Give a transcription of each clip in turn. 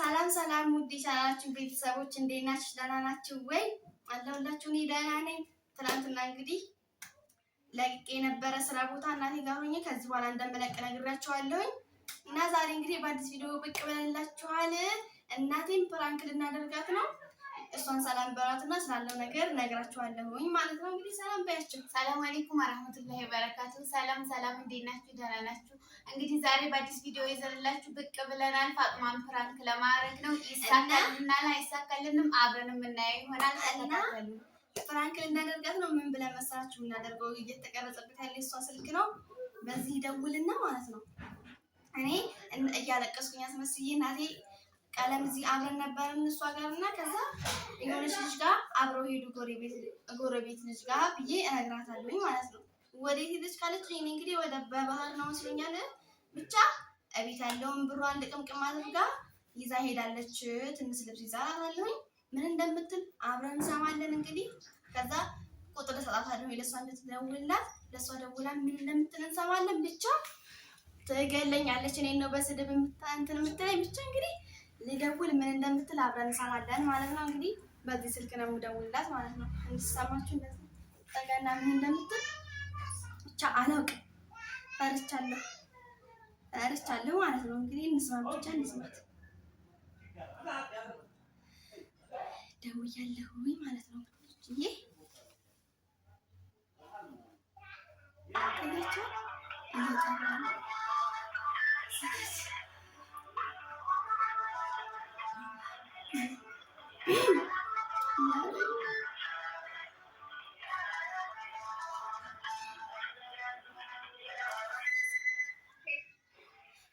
ሰላም ሰላም፣ ውድ የቻናላችን ቤተሰቦች እንዴት ናችሁ? ደህና ናችሁ ወይ? አለሁላችሁ። እኔ ደህና ነኝ። ትናንትና እንግዲህ ለቅቄ የነበረ ስራ ቦታ እናቴ ጋር ሆኜ ከዚህ በኋላ እንደምለቅ ነግራችኋለሁኝ። እና ዛሬ እንግዲህ በአዲስ ቪዲዮ ብቅ ብለንላችኋል። እናቴን prank ልናደርጋት ነው። እሷን ሰላም በሏትና ስላለው ነገር እነግራችኋለሁኝ ማለት ነው። እንግዲህ ሰላም በያቸው። ሰላም አለይኩም ወራህመቱላሂ ወበረካቱ። ሰላም ሰላም፣ እንዴት ናችሁ? ደህና ናችሁ? እንግዲህ ዛሬ በአዲስ ቪዲዮ ይዘንላችሁ ብቅ ብለናል። ፋጥማን prank ለማድረግ ነው። ይሳካልናል አይሳካልንም አብረን የምናየው ይሆናል። ተከታተሉ። prank ልናደርጋት ነው። ምን ብለን መሰላችሁ የምናደርገው? እየተቀረጸበት ያለ እሷ ስልክ ነው። በዚህ ደውልና ማለት ነው እኔ እያለቀስኩኝ አስመስዬ እናቴ ቀለም እዚህ አብረን ነበርን እሷ ጋር እና ከዛ የሆነች ልጅ ጋር አብረው ሄዱ ጎረቤት ልጅ ጋር ብዬ እነግራታለሁኝ ማለት ነው። ወዴት ሄደች ካለች እኔ እንግዲህ ወደ በባህር ነው መስሎኛል። ብቻ እቤት ያለውን ብሯን ልቅምቅም አድርጋ ይዛ ሄዳለች። ትንሽ ልብስ ይዛ እላታለሁኝ። ምን እንደምትል አብረን እንሰማለን እንግዲህ። ከዛ ቁጥር እሰጣታለሁ ለእሷ እንድትደውልላት፣ ለእሷ ደውላ ምን እንደምትል እንሰማለን። ብቻ ትገለኛለች፣ እኔን ነው በስድብ እንትን የምትለኝ። ብቻ እንግዲህ ልደውል ምን እንደምትል አብረን እንሰማለን ማለት ነው። እንግዲህ በዚህ ስልክ ነው የምደውልላት ማለት ነው። እንዲሰማችሁ እንደዚህ ጠጋና ምን እንደምትል ብቻ አላውቅም። ፈርቻለሁ ፈርቻለሁ ማለት ነው። እንግዲህ እንስማ ብቻ እንስማት። ደውያለሁኝ ማለት ነው። ይሄ ታያቸው እየጠራ ነው።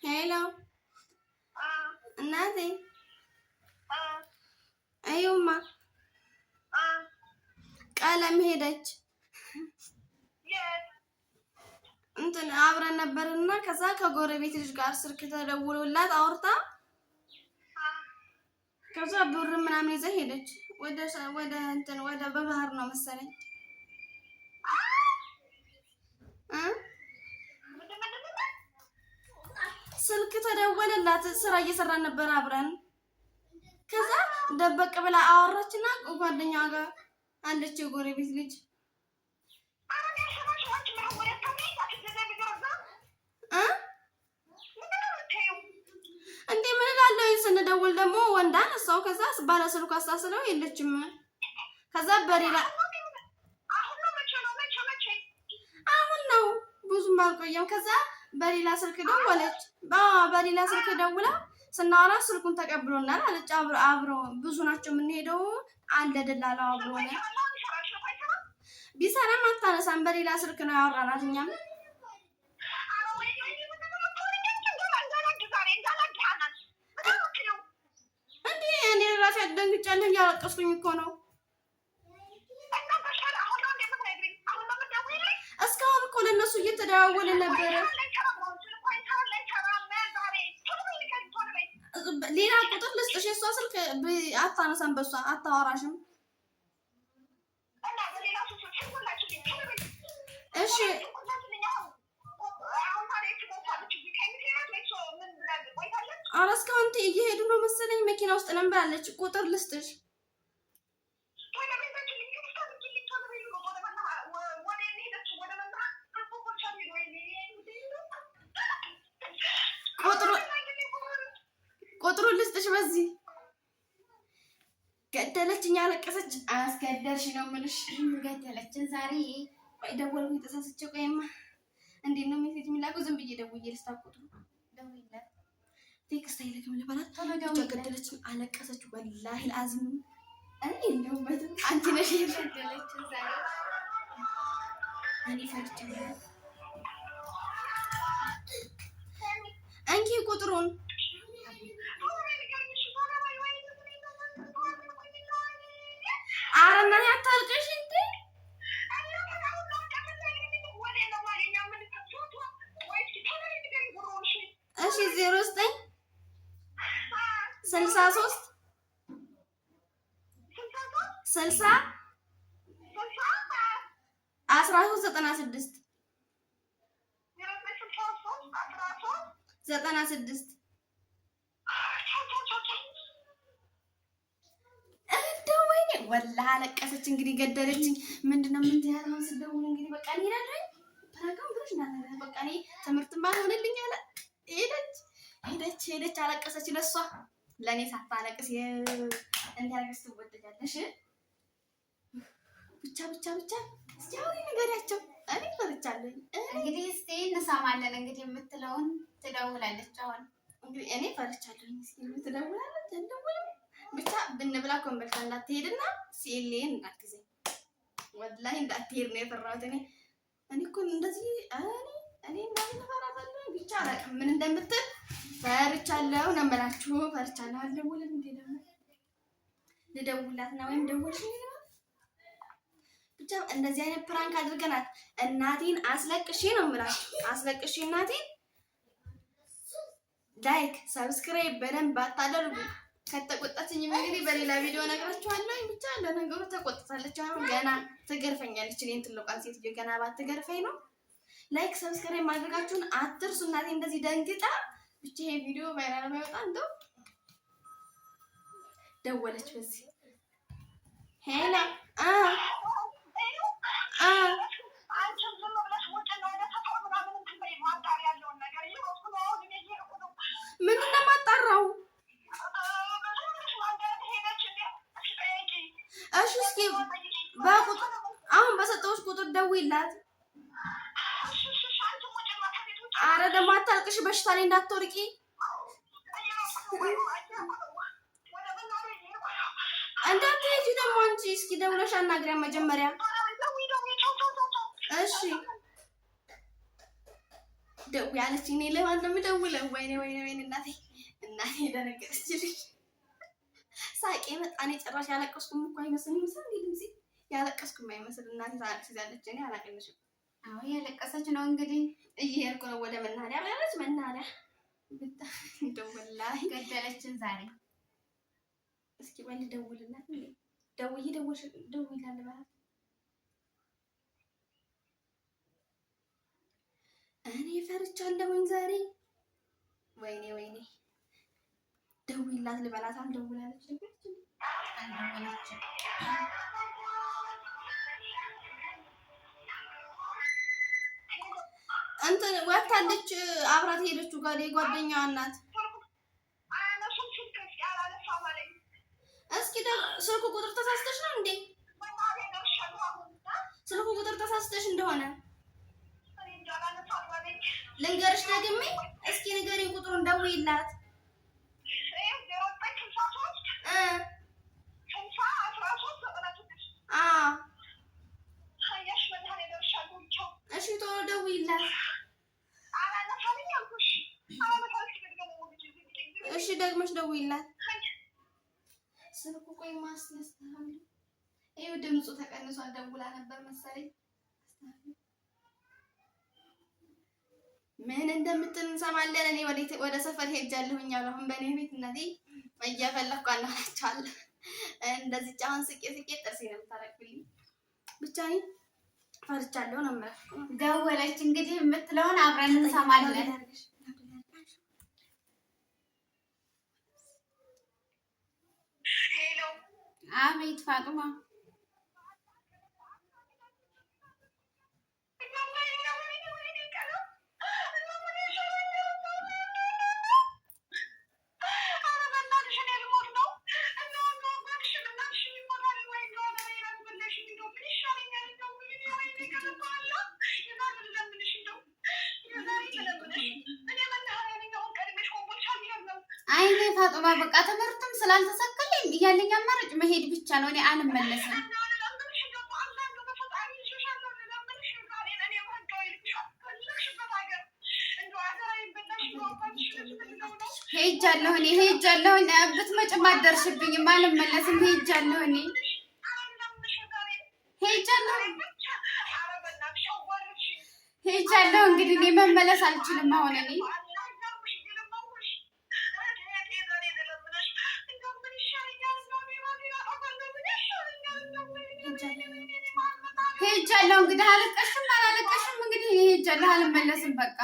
Hello እናቴ፣ እዩማ ቀለም ሄደች። እንትን አብረን ነበርና ከዛ ከጎረቤት ልጅ ጋር ስልክ ተደውሎላት አውርታ ከዛ ብር ምናምን ይዛ ሄደች። ወደ ወደ እንትን ወደ በባህር ነው መሰለኝ እ ስልክ ተደወለላት። ስራ እየሰራን ነበር አብረን። ከዛ ደበቅ ብላ አወራችና ጓደኛዋ ጋር አለች የጎረቤት ልጅ እ እንዴ ምን እላለሁ? ስንደውል ደግሞ ወንድ አነሳው። ከዛ ባለ ስልኩ አሳስለው የለችም። ከዛ በሌላ አሁን ነው ብዙም አልቆየም። ከዛ በሌላ ስልክ ደወለች። በሌላ ስልክ ደውላ ስናወራ ስልኩን ተቀብሎናል አለች። አብሮ አብሮ ብዙ ናቸው የምንሄደው አለ ደላላው አብሮ ነው። ቢሰራም አታነሳም። በሌላ ስልክ ነው ያወራናት እኛም እንዴ እኔ ራሴ ደንግጫለሁ። እያለቀስኩኝ እኮ ነው። እስካሁን እኮ ለእነሱ እየተደዋወለ ነበረ። ሌላ ቁጥር ልስጥሽ፣ የእሷ ስልክ አታነሳም፣ በሷ አታወራሽም። እሺ ኧረ እስካሁን እየሄዱ ነው መሰለኝ፣ መኪና ውስጥ ነን ብላለች። ቁጥር ልስጥሽ። ቁጥሩ ልስጥሽ። በዚህ ገደለችኝ፣ አለቀሰች። አስገደልሽ ነው የምልሽ። ገደለችን ዛሬ። ቆይ ደወልኩኝ፣ ተሳስቼ። ቆይማ እንዴት ነው message የሚላከው? ዝም ብዬ ደውዬ ልስታ ቁጥሩ ደውይላት። text አይልክም ልበላት። ብቻ ገደለችኝ፣ አለቀሰች። ወላሂ አዝም እኔ የለሁበትም። አንቺ ነሽ ገደለችን ዛሬ። እኔ ፈርቻለሁ። እንኪ ቁጥሩን ኧረ እናቴ አታልቅሽ እንዴ! እሺ 09 63 60 13 96 96 ወላሂ አለቀሰች። እንግዲህ ገደለችኝ። ምንድነው ምን ያለው ስደውል እንግዲህ በቃ እሄዳለሁ prank ም ብለሽ እንዳትነግሪያት በቃ እኔ ትምህርትም ባልሆንልኝ አለ። ሄደች ሄደች ሄደች አለቀሰች። ለሷ ለእኔ ሳታለቅስ እንዲያርገሽ ትወደጃለሽ። ብቻ ብቻ ብቻ እስኪ አሁን ንገሪያቸው። እኔ ፈርቻለሁ። እንግዲህ እስኪ እንሰማለን። እንግዲህ የምትለውን ትደውላለች። አሁን እንግዲህ እኔ ፈርቻለሁ። እስኪ ትደውላለች አልደውልም። ብቻ ብንብላ ኮምበልቻ እንዳትሄድና ሲኤልኤን እንዳትይዘኝ ወላሂ እንዳትሄድ ነው የፈራሁት። እኔ እኔ እኮ እንደዚህ እኔ እንደዚህ እፈራታለሁ። ብቻ አላውቅም ምን እንደምትል ፈርቻለሁ ነው የምላችሁ። ፈርቻለሁ። አልደውልም እንዴ ደግሞ ልደውልላትና ወይም ደወልሽ ብቻ እንደዚህ አይነት prank አድርገናት እናቴን አስለቅሼ ነው የምላችሁ። አስለቅሼ እናቴን። Like subscribe በደንብ አታደርጉ። ከተቆጣችኝ እንግዲህ በሌላ ቪዲዮ እነግራችኋለሁ። ብቻ ለነገሩ ተቆጥታለች። አሁን ገና ትገርፈኛለች። እኔን ትልቋን ሴትዮ ገና ባትገርፈኝ ነው። Like subscribe ማድረጋችሁን አትርሱ። እናቴ እንደዚህ ደንግጣ ብቻ ይሄ ቪዲዮ viral ባይወጣ እንደው ደወለች። በዚህ hello አ አ ምንድን ነው የማጣራው? እሺ እስኪ በቁጥር አሁን በሰጠሁሽ ቁጥር ደውይላት። አረ ደግሞ አታልቅሽ፣ በሽታ ላይ እንዳትወርቂ። እንዳትሄጂ ደግሞ አንቺ እስኪ ደውለሽ አናግሪያት መጀመሪያ። እሺ ደውይ አለችኝ። እኔ ለማን ነው የምደውለው? ወይኔ ወይኔ ወይኔ እናቴ እናቴ ደነገጠችልኝ። ሳቄ መጣ። እኔ ጭራሽ ያለቀስኩም እኮ አይመስልም። ይመስል እንዴ ድምጼ ያለቀስኩም አይመስል። እናቴ ታለቅስ ይዛለች። እኔ አላቀንሽም። አዎ ያለቀሰች ነው እንግዲህ። እየሄድኩ ነው ወደ መናኸሪያ ብላለች። መናኸሪያ እንደው ወላሂ ገደለችን ዛሬ። እስኪ ቆይ ልደውልላት። እንዴ ደውዬ ደውልሽ ደውይላት ልበላት። እኔ ፈርቻለሁኝ ዛሬ። ወይኔ ወይኔ ደውይላት ልበላት። አልደውላለች። አልደወለችም። እንትን ወታለች። አብራት ሄደችው ጋር የጓደኛዋ እናት። እስኪ ስልኩ ቁጥር ተሳስተሽ ነው እንዴ? ስልኩ ቁጥር ተሳስተሽ እንደሆነ ልንገርሽ ደግሜ። እስኪ ንገሪኝ ቁጥሩን፣ ደውይላት። እሺ ቶሎ ደውይላት። እሺ ደግመሽ ደውይላት። ስልኩ ቆይ ማስነስተሃል። ይኸው ድምፁ ተቀንሷል። ደውላ ነበር መሰለኝ። ምን እንደምትል እንሰማለን። እኔ ወደ ሰፈር ሄጃለሁኝ አሉ። አሁን በእኔ ቤት እናቴ እየፈለኩ አናላቸዋለሁ። እንደዚህ አሁን ስቄ ስቄ ጥርሴ ነው የምታረግብልኝ። ብቻ እኔ ፈርቻለሁ ነው የምላችሁ። ደወለች እንግዲህ የምትለውን አብረን እንሰማለን። አቤት ፋጡማ አይኔ ፋጡማ በቃ ትምህርቱም ስላልተሳካልኝ ያለኝ አማራጭ መሄድ ብቻ ነው። እኔ አልመለስም። ሄጃለሁ እኔ ሄጃለሁ። ብትመጭም አትደርሽብኝም። አልመለስም። ሄጃለሁ እኔ ሄጃለሁ ሄጃለሁ። እንግዲህ እኔ መመለስ አልችልም አሁን እኔ ሄጃለሁ። እንግዲህ አለቀሽም አላለቀሽም እንግዲህ ሄጃለሁ፣ አልመለስም በቃ።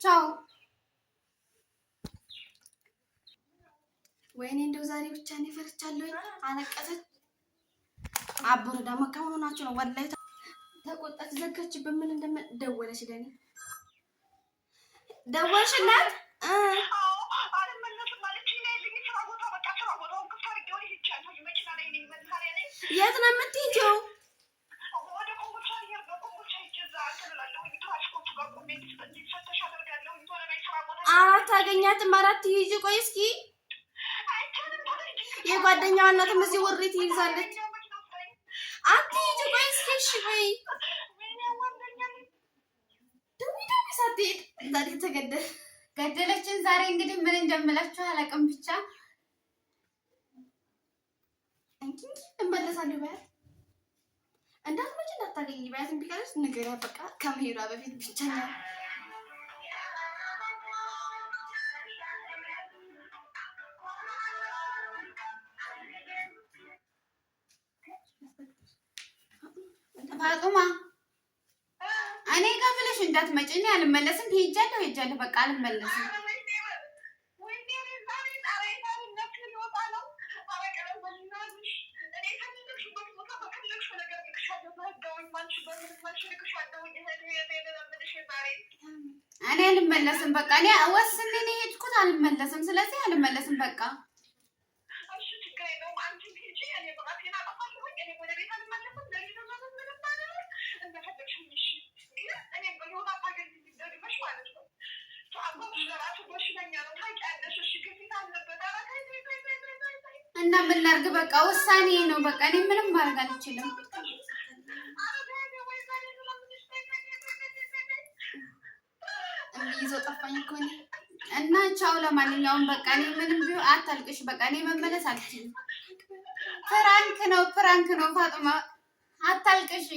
ቻው። ወይኔ እንደው ዛሬ ብቻ እኔ ፈርቻለሁኝ። አለቀሰች። አቦረ ደግሞ ከመሆናቸው ነው ወላሂ ተቆጣች፣ ዘጋችበት። ምን እንደደወለች ለኔ ደወልሽላት? የት ነው የምትሄጂው? አራት አገኛትም። አራት ሂጂ። ቆይ እስኪ የጓደኛዋ እናትም እዚህ ወሬ ትይዛለች። አትሂጂ። ቆይ እስኪ እሺ፣ ቆይ ደውይ ደውይ ሳትሄድ ዛሬ ተገደለ ገደለችን። ዛሬ እንግዲህ ምን እንደምላችሁ አላውቅም። ብቻ እንኪ እመለሳለሁ በያት፣ እንዳትመጪ እንዳታገኝ በያት። እምቢ ካለች ንገሪያት። በቃ ከመሄዷ በፊት ብቸኛ ፋጡማ እኔ ጋር ብለሽ እንዳትመጪ፣ እኔ አልመለስም። ሄጃለሁ ሄጃለሁ፣ በቃ አልመለስም። እኔ አልመለስም። በቃ እኔ ወስኔ ነው የሄድኩት፣ አልመለስም። ስለዚህ አልመለስም በቃ እና ምን ላድርግ? በቃ ውሳኔ ነው። በቃ እኔ ምንም ማድረግ አልችልም። ይዞ ጠፋኝ እኮ እኔ እና ቻው። ለማንኛውም በቃ እኔ ምንም ቢሆን አታልቅሽ። በቃ እኔ መመለስ አልችልም። prank ነው፣ prank ነው። ፋጡማ አታልቅሽ።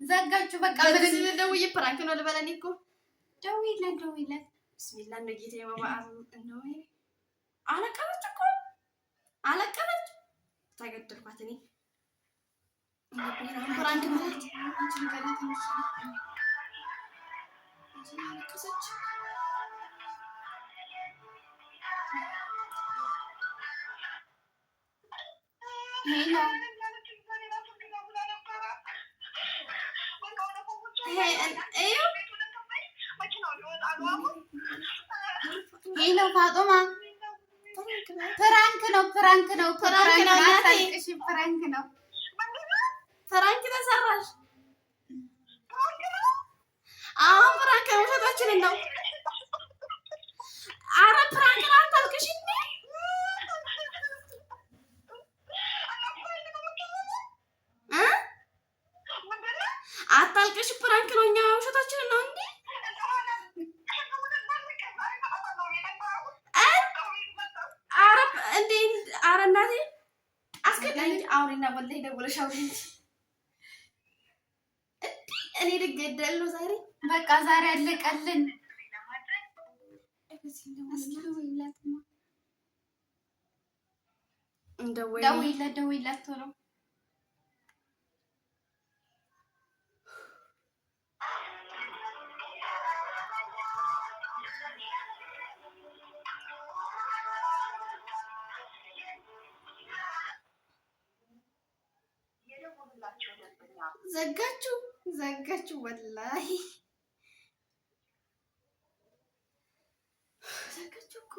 ዘጋችሁ። በቃ በዚህ ደውዬ prank ነው ልበል እኔ እኮ ደውይለት፣ ደውይለት። ብስሚላ ነው ጌታ ባባ ነው። አለቀሰች እኮ አለቀሰች። ተገደልኳት እኔ prank ማለት አለቀሰች። Hello Hello፣ ፋጡማ prank ነው፣ prank ነው፣ prank ነው። አታልቅሽ፣ prank ነው። Prank ተሰራሽ። አዎ prank ነው። ውሸታችንን ነው። አረ prank ነው። አታልቅሽ። አታልቅሽ። Prank ነው። እኛ ውሸታችንን ነው እንዴ? አረ እንዴ! አረ እናቴ አስገዳኝ። አውሪና ወላሂ ደውለሽ አውሪ እንጂ እኔ ልገደል ነው ዛሬ። በቃ ዛሬ አለቀልን። ደውይለት፣ ደውይለት ቶሎ። ዘጋችሁ ዘጋችሁ፣ ወላሂ ዘጋችሁ እኮ።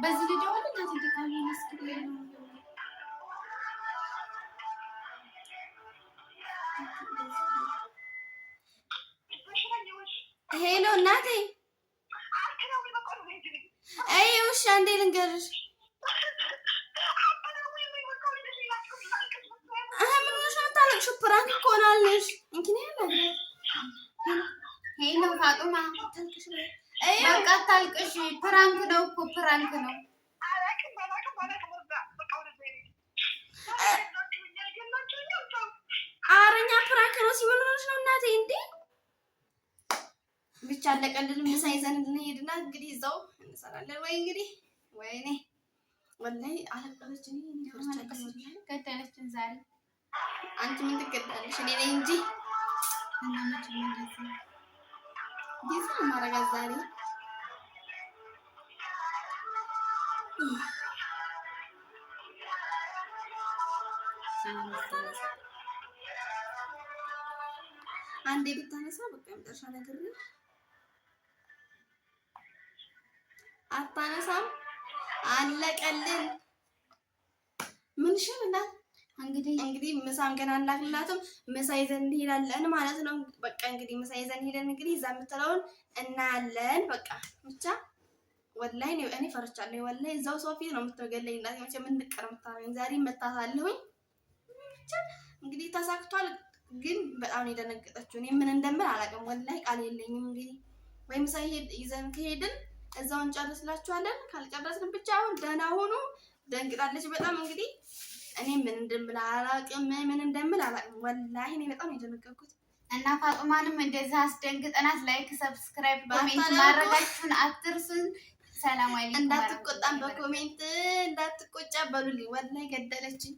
በዚህ ልደውል እናት እንደ Hello እናቴ፣ አይ ውሻ እንዴ ልንገርሽ Prank እኮ ነው አልንሽ። እንኪ Hello ፋጡማ፣ በቃ አታልቅሽ። Prank ነው እኮ prank ነው። አረኛ prank ነው ሲሆን ነው እናቴ። እንዴ ብቻ አለቀልን። ምሳ ይዘን እንሄድና እንግዲህ እዛው እንሰራለን ወይ እንግዲህ። ወይኔ ወላሂ አለቀለች። ገደለችን ዛሬ። አንቺ ምን ትገዳለሽ? እኔ ነኝ እንጂ እና መቼም እንደዚህ ጊዜ ማረጋት ዛሬ አንዴ ብታነሳ በቃ የመጨረሻ ነገር ነው። አታነሳም። አለቀልን። ምን ይሻላል? እንግዲህ ምሳም ገና አላክላትም። ምሳ ይዘን እንሄዳለን ማለት ነው። በቃ እንግዲህ ምሳ ይዘን ሄደን እንግዲህ እዛ የምትለውን እናያለን። በቃ ብቻ ወላሂ እኔ ፈርቻለሁ። ወላሂ እዛው ሰው ፊት ነው የምትገለኝ። እናቴ መቼም እንቅር የምታረገኝ ዛሬ መታታለሁኝ። ብቻ እንግዲህ ተሳክቷል፣ ግን በጣም ነው የደነገጠችው። እኔ ምን እንደምል አላውቅም። ወላሂ ቃል የለኝም። እንግዲህ ወይ ምሳ ይዘን ከሄድን እዛው እንጨርስላችኋለን። ካልጨረስን ብቻ አሁን ደህና ሁኑ። ደንግጣለች በጣም እንግዲህ እኔ ምን እንደምል አላውቅም። ምን እንደምል አላውቅም። ወላሂ እኔ በጣም ነው የደነገጥኩት። እና ፋጡማንም እንደዛ አስደንግጠናት። Like፣ subscribe፣ comment ማድረጋችሁን አትርሱን። ሰላም አለይኩም። እንዳትቆጣም በ comment እንዳትቆጫ በሉልኝ። ወላሂ ገደለችኝ።